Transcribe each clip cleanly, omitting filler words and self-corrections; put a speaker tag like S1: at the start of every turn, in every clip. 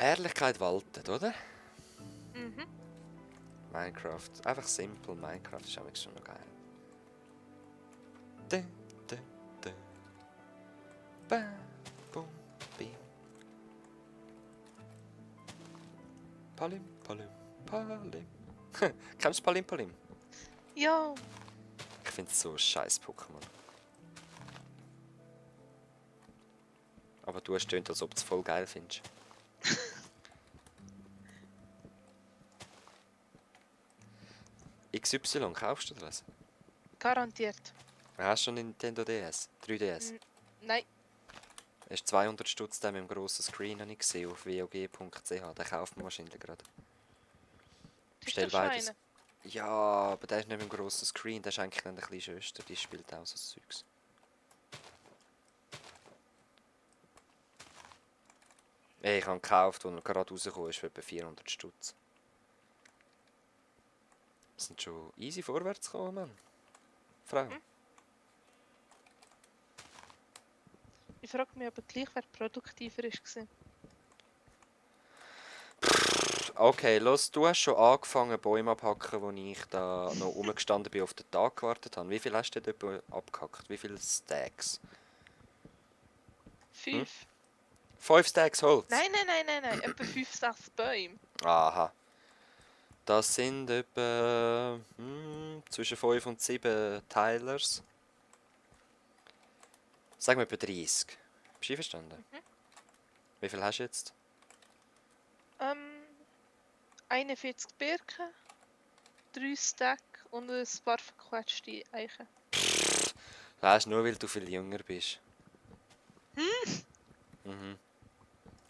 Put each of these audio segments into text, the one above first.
S1: Herrlichkeit waltet, oder?
S2: Mhm.
S1: Minecraft. Einfach simpel. Minecraft ist eigentlich schon noch geil. Dun, dun, dun. Bam, bum, bim. Palim, palim, palim. Kennst du Palim Palim?
S2: Ja.
S1: Ich finde es so ein scheiß Pokémon. Aber du hast tönt, als ob du es voll geil findest. XY, kaufst du das?
S2: Garantiert.
S1: Hast du schon Nintendo DS? 3DS?
S2: Nein.
S1: Hast 200 Stutz mit dem grossen Screen habe ich gesehen auf wog.ch. Den kauft man wahrscheinlich gerade.
S2: Das ist
S1: Bestell
S2: doch schon
S1: beides.
S2: einer.
S1: Ja, aber der ist nicht mit dem grossen Screen. Der ist eigentlich dann eine kleine Schwester. Die spielt auch so Zeugs. Ey, ich habe ihn gekauft, als er gerade rausgekommen ist, für etwa 400 Stutz. Wir sind schon easy vorwärts gekommen, Mann. Frau.
S2: Ich frage mich, ob er gleich wer produktiver war.
S1: Okay, los, du hast schon angefangen Bäume abhacken, wo ich da noch rumgestanden bin, auf den Tag gewartet habe. Wie viel hast du denn dort abgehackt? Wie viele Stacks?
S2: 5.
S1: 5 Stacks Holz?
S2: Nein. Etwa 5, 6 Bäume.
S1: Aha. Das sind etwa zwischen 5 und 7 Tilers. Sagen wir etwa 30. Bist du einverstanden? Wie viel hast du jetzt?
S2: 41 Birken, 3 Stack und ein paar verquetschte Eichen.
S1: Das ist nur, weil du viel jünger bist. Mhm.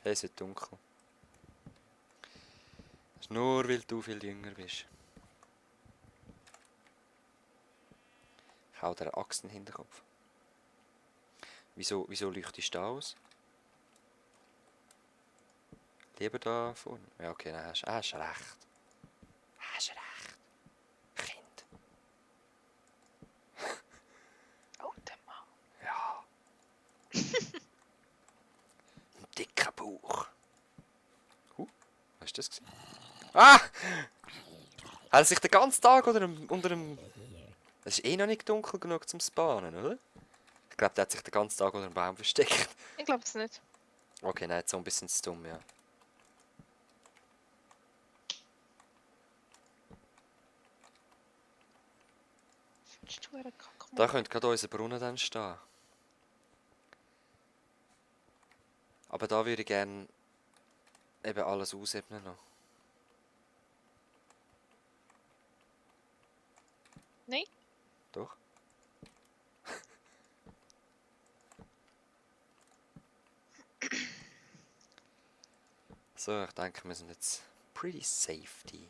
S1: Hey, es wird dunkel. Das ist nur, weil du viel jünger bist. Ich hau dir eine Axt in den Hinterkopf. Wieso leuchtest du da aus? Lieber da vorne. Ja, okay, dann hast du recht. Hast recht. Kind.
S2: Alter Mann.
S1: Ja. Ein dicker Bauch. Was ist das gewesen? Ah! Hat er sich den ganzen Tag unter dem... Es ist eh noch nicht dunkel genug zum Spawnen, oder? Ich glaube, der hat sich den ganzen Tag unter einem Baum versteckt.
S2: Ich glaube es nicht.
S1: Okay, nein, so ein bisschen zu dumm, ja.
S2: Findest du einen Kackmann?
S1: Da könnte gerade unser Brunnen dann stehen. Aber da würde ich gerne eben alles ausebnen noch.
S2: Nein.
S1: Doch? So, ich denke, wir sind jetzt pretty safety.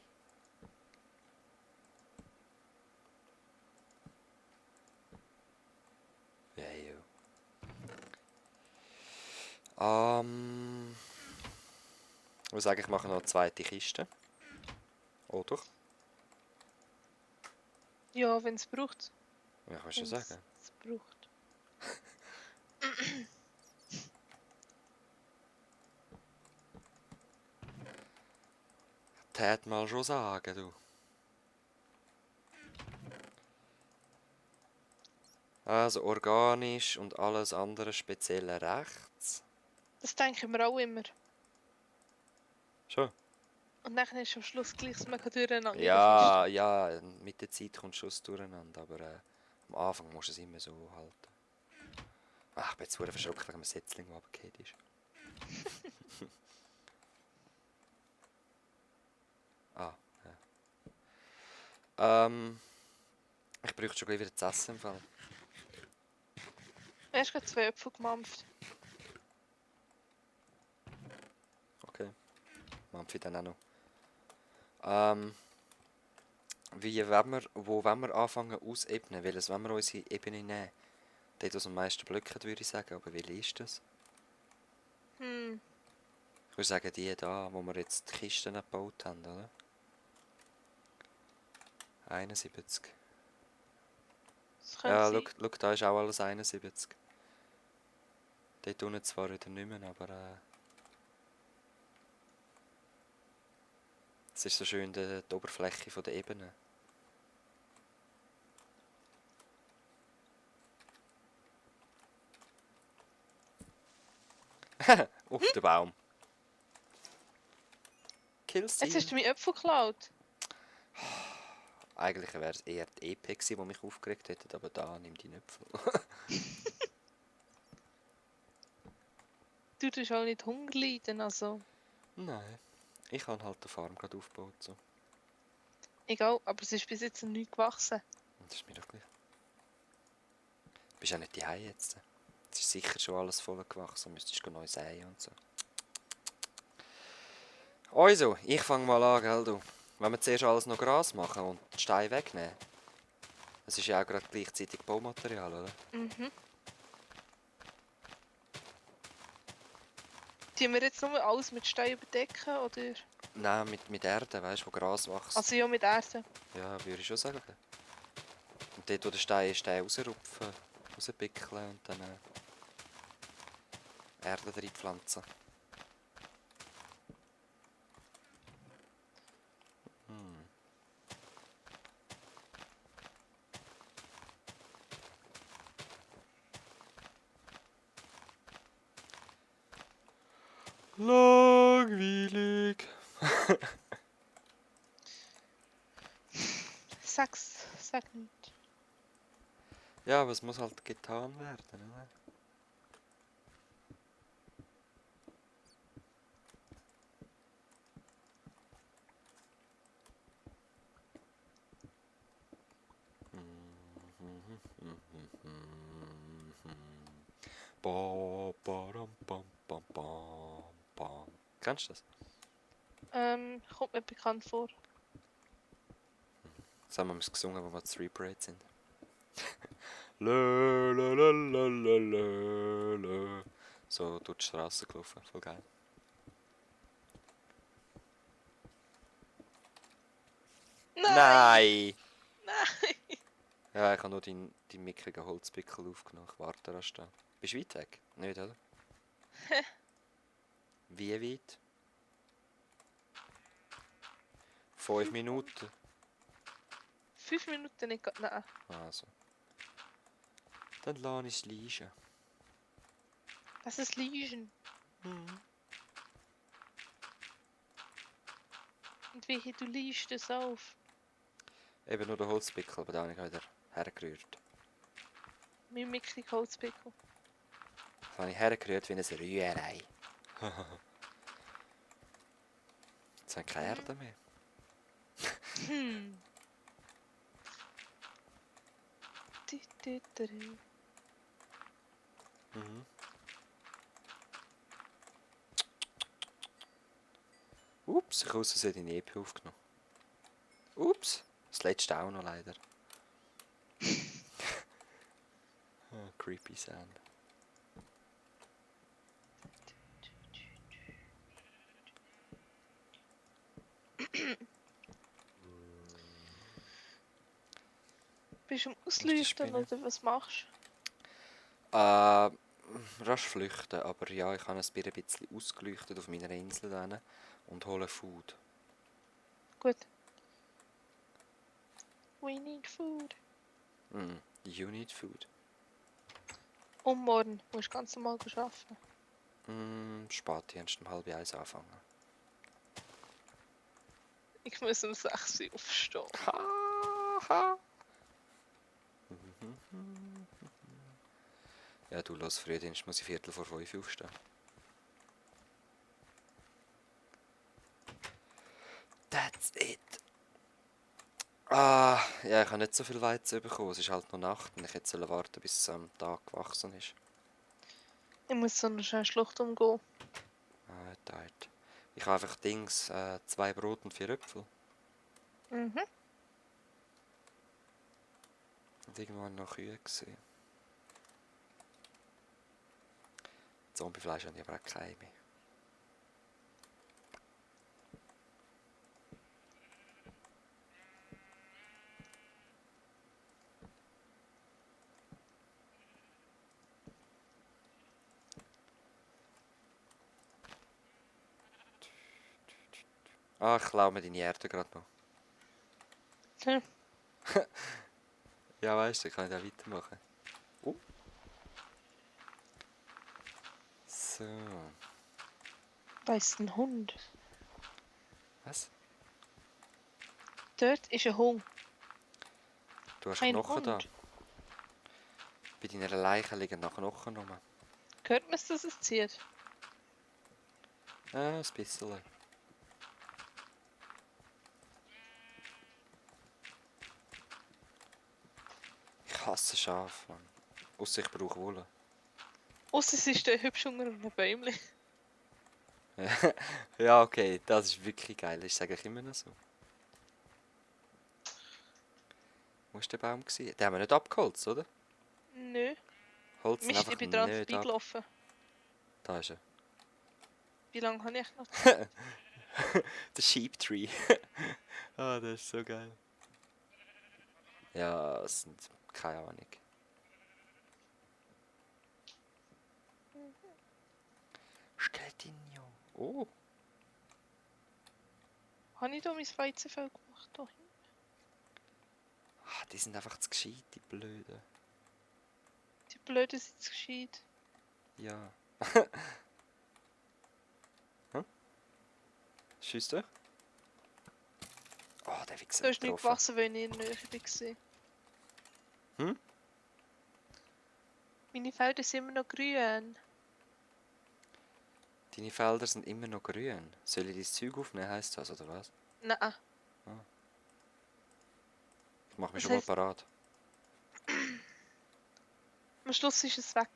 S1: Ja, ja. Ich würde sagen, ich mache noch eine zweite Kiste. Oder?
S2: Ja, wenn es braucht.
S1: Ja, kannst du sagen.
S2: Es braucht.
S1: Tät mal schon sagen, du. Also organisch und alles andere speziell rechts.
S2: Das denken wir auch immer.
S1: Schon?
S2: Und dann ist am Schluss gleich das mega durcheinander.
S1: Ja, ja, mit der Zeit kommt Schuss durcheinander, aber am Anfang musst du es immer so halten. Ach, ich bin jetzt verdammt verschreckt wegen dem Setzling, der runtergefallen ist. Ah, ja. Ich bräuchte schon gleich wieder zu essen im Fall.
S2: Er hast gerade 2 Äpfel gemampft.
S1: Okay. Mampf ich dann auch noch. Wo wollen wir anfangen ausebnen? Welches wollen wir unsere Ebene nehmen? Dort, was am meisten blöckt, würde ich sagen. Aber welche ist das? Ich würde sagen, die da, wo wir jetzt die Kisten gebaut haben, oder? 71. Ja, schau, da ist auch alles 71. Dort unten zwar wieder nicht mehr, aber Es ist so schön die Oberfläche von der Ebene. Auf den Baum.
S2: Jetzt hast
S1: Killseal.
S2: du meinen Apfel geklaut.
S1: Eigentlich wäre es eher die EP gewesen, die mich aufgeregt hätte, aber da nimm die Äpfel.
S2: Du tust auch nicht Hunger leiden, also.
S1: Nein, ich habe halt eine Farm gerade aufgebaut. So.
S2: Egal, aber es ist bis jetzt noch nicht gewachsen.
S1: Das ist mir doch gleich. Du bist ja nicht die jetzt. Es ist sicher schon alles voll gewachsen, müsstest du neu säen und so. Also, ich fange mal an, gell du. Wenn wir zuerst alles noch Gras machen und die Steine wegnehmen. Das ist ja auch gerade gleichzeitig Baumaterial, oder?
S2: Mhm. Tun wir jetzt nur alles mit Stein überdecken, oder?
S1: Nein, mit Erde, weißt du, wo Gras wächst.
S2: Also ja, mit Erde.
S1: Ja, würde ich schon sagen. Und dort, wo der Stein ist, den rausrupfen, rauspickeln und dann Erde reinpflanzen. Langweilig.
S2: Sag nicht.
S1: Ja, aber es muss halt getan werden, oder? Ba, ba, bam, bam, bam, bam. Kennst du das?
S2: Kommt mir bekannt vor.
S1: Das haben wir gesungen, wo wir zu Reparate sind. Lö, lö, lö, lö, lö, lö, lö. So durch die Straße gelaufen, voll geil. Nein!
S2: Nein!
S1: Ja, ich habe nur deinen mickrigen Holzpickel aufgenommen. Ich warte erst da. Bist du weit weg? Nicht, oder? Wie weit? 5 Minuten.
S2: 5 Minuten nicht. Nein.
S1: Also. Dann lasse ich es liegen.
S2: Das ist Liegen. Und wie du liest es auf.
S1: Eben nur der Holzpickel, aber da habe ich wieder hergerührt.
S2: Mein mickrig Holzpickel.
S1: Das habe ich hergerührt wie eine Rührei. Jetzt habe ich keine Erde mehr. Mhm. Ups, ich habe aus Versehen deine EP aufgenommen. Ups, das letzte auch noch leider. Creepy Sound.
S2: Bist du am
S1: die
S2: Ausleuchten
S1: Spinne?
S2: oder was machst
S1: Rasch flüchten, aber ja, ich habe ein bisschen ausgeleuchtet auf meiner Insel dann und hole Food.
S2: du? Gut. We need food.
S1: You need food.
S2: Und morgen musst du ganz normal arbeiten.
S1: Spätdienst um 12:30 anfangen.
S2: Ich muss um 6 Uhr aufstehen.
S1: Ha. Ja, du los Frühdienst, muss ich 4:45 aufstehen. That's it. Ja, ich habe nicht so viel Weizen bekommen. Es ist halt noch Nacht und ich hätte warten, bis es am Tag gewachsen ist.
S2: Ich muss so eine schöne Schlucht umgehen.
S1: Tight. Ich habe einfach 2 Brot und 4 Äpfel.
S2: Mhm.
S1: Und irgendwann noch Kühe gesehen. Zombiefleisch habe ich aber auch keine mehr. Ah, ich klaue mir deine Erde gerade noch.
S2: Hm.
S1: Ja, weißt du, kann ich da weitermachen. So.
S2: Da ist ein Hund.
S1: Was?
S2: Dort ist ein Hund.
S1: Du hast
S2: Ein
S1: Knochen da.
S2: Hund.
S1: Bei deiner Leiche liegen noch Knochen rum.
S2: Hört man es, dass es zieht?
S1: Ein bisschen. Ich hasse Schafe, Mann. Ausser ich brauche Wolle.
S2: Ausser es ist der hübsch unter einem Bäumchen.
S1: Ja, okay, das ist wirklich geil. Ich sage immer noch so. Wo war der Baum? Den haben wir nicht abgeholzt, oder?
S2: Nö.
S1: Holzen
S2: Mist,
S1: einfach
S2: ich bin dran
S1: nicht ab.
S2: vorbeigelaufen.
S1: Da ist er.
S2: Wie lange habe ich noch Zeit?
S1: Der Sheep Tree. Ah, das ist so geil. Ja, es sind keine Ahnung. Skeletinho. Oh,
S2: Habe ich da mein Weizenfeld gemacht? Da hinten?
S1: die sind einfach zu gescheit, die Blöden.
S2: Die Blöden sind zu gescheit.
S1: Ja. Hm? Schießt du? Oh, der Wichser
S2: Da
S1: hat
S2: ist nicht
S1: getroffen.
S2: gewachsen, wenn ich in der Nähe war.
S1: Hm?
S2: Meine Felder sind immer noch grün.
S1: Deine Felder sind immer noch grün. Soll ich dein Zeug aufnehmen, heisst das, oder was?
S2: Nein.
S1: Ich mach mich
S2: Das
S1: schon mal
S2: heisst-
S1: parat.
S2: Am Schluss ist es weg.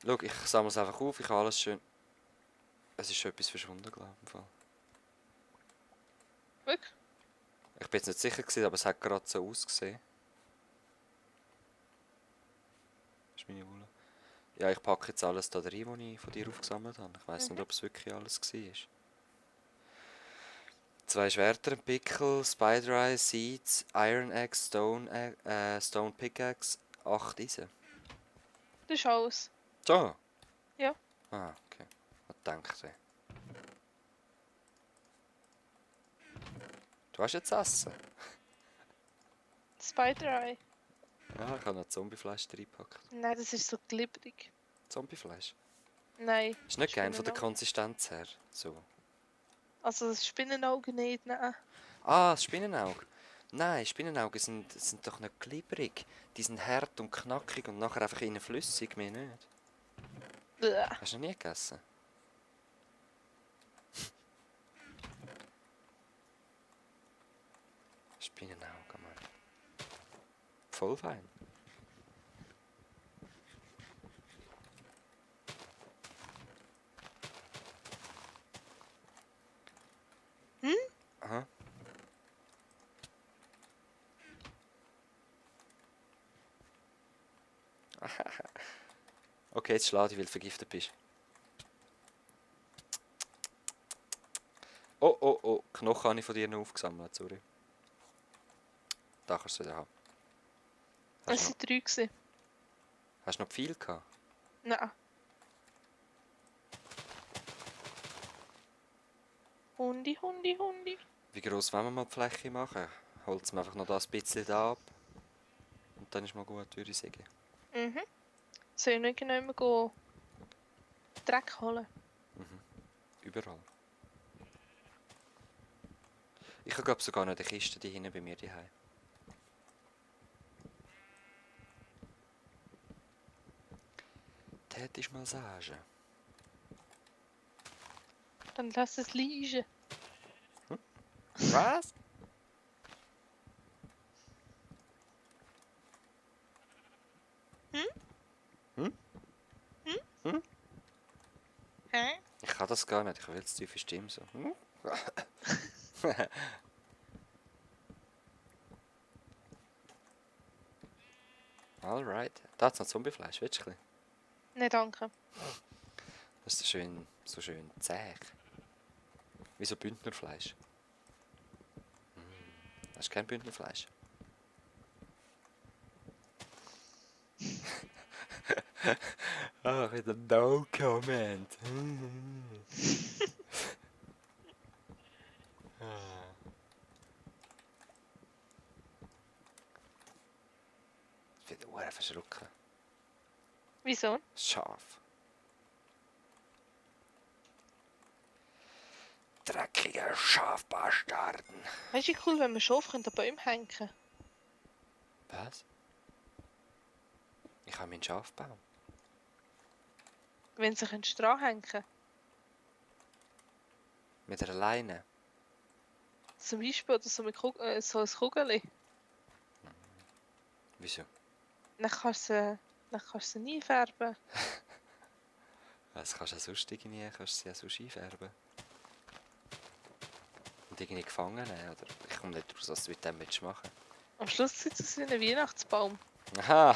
S1: Schau, ich sammle es einfach auf, ich habe alles schön... Es ist schon etwas verschwunden, glaube ich. Im Fall.
S2: Wirklich?
S1: Ich bin jetzt nicht sicher gewesen, aber es hat gerade so ausgesehen. Das ist meine Wolle. Ja, ich packe jetzt alles da rein, was ich von dir aufgesammelt habe. Ich weiss nicht, ob es wirklich alles war. 2 Schwerter, ein Pickel, Spider Eye, Seeds, Iron Axe, Stone Pickaxe, 8 Eisen.
S2: Das ist alles.
S1: So?
S2: Ja.
S1: Ah, okay. Was denkt ihr? Du hast jetzt Essen?
S2: Spider-Eye.
S1: Ja, ich habe noch Zombiefleisch reingepackt.
S2: Nein, das ist so glibberig.
S1: Zombiefleisch?
S2: Nein.
S1: Ist nicht geil von der
S2: Spinnenauge.
S1: Konsistenz her. So.
S2: Also das Spinnenauge nicht, nein.
S1: Ah, das Spinnenauge. Nein, Spinnenaugen sind doch nicht glibberig. Die sind hart und knackig und nachher einfach innen flüssig, mehr nicht.
S2: Bäh.
S1: Hast du noch nie gegessen? Spinnenauge, Mann. Voll fein.
S2: Hm?
S1: Aha. Okay, jetzt schlau dich, weil du vergiftet bist. Oh, oh, oh. Knochen habe ich von dir noch aufgesammelt, sorry. Da kannst du wieder haben.
S2: Es waren 3 gewesen.
S1: Hast du noch viel gehabt?
S2: Nein. Hundi, Hundi, Hundi.
S1: Wie gross wollen wir mal die Fläche machen? Holzen wir einfach noch das bisschen da ab. Und dann ist mal gut, würde ich sagen.
S2: Mhm. Soll ich nicht genau gehen? Dreck holen?
S1: Überall. Ich habe glaube sogar noch die Kiste die hinten bei mir daheim. Tätisch mal sagen.
S2: Dann lass es liegen.
S1: Was?
S2: Hä?
S1: Ich kann das gar nicht, ich will jetzt tiefe Stimme so. Hm? Alright. Da hat es noch Zombiefleisch, willst du ein bisschen?
S2: Nein, danke.
S1: Das ist so schön zäh. Wie so Bündnerfleisch. Das ist kein Bündnerfleisch. Ah, wieder No Comment. Hure verschrocken.
S2: Wieso?
S1: Das Schaf. Dreckige Schafbastarden.
S2: Weißt du, wie cool, wenn wir Schafe an Bäumen hängen können?
S1: Was? Ich habe meinen Schafbaum.
S2: Wenn sie dran hängen können.
S1: Mit einer Leine.
S2: Zum Beispiel oder so, mit so ein Kugeli.
S1: Wieso?
S2: Dann kannst du sie nie färben.
S1: Was kannst du ja sonst irgendwie? Kannst du sie ja sonst einfärben. Und irgendwie gefangen nehmen, oder? Ich komme nicht raus, was du mit dem machen willst.
S2: Am Schluss sieht es aus wie ein Weihnachtsbaum.
S1: Aha!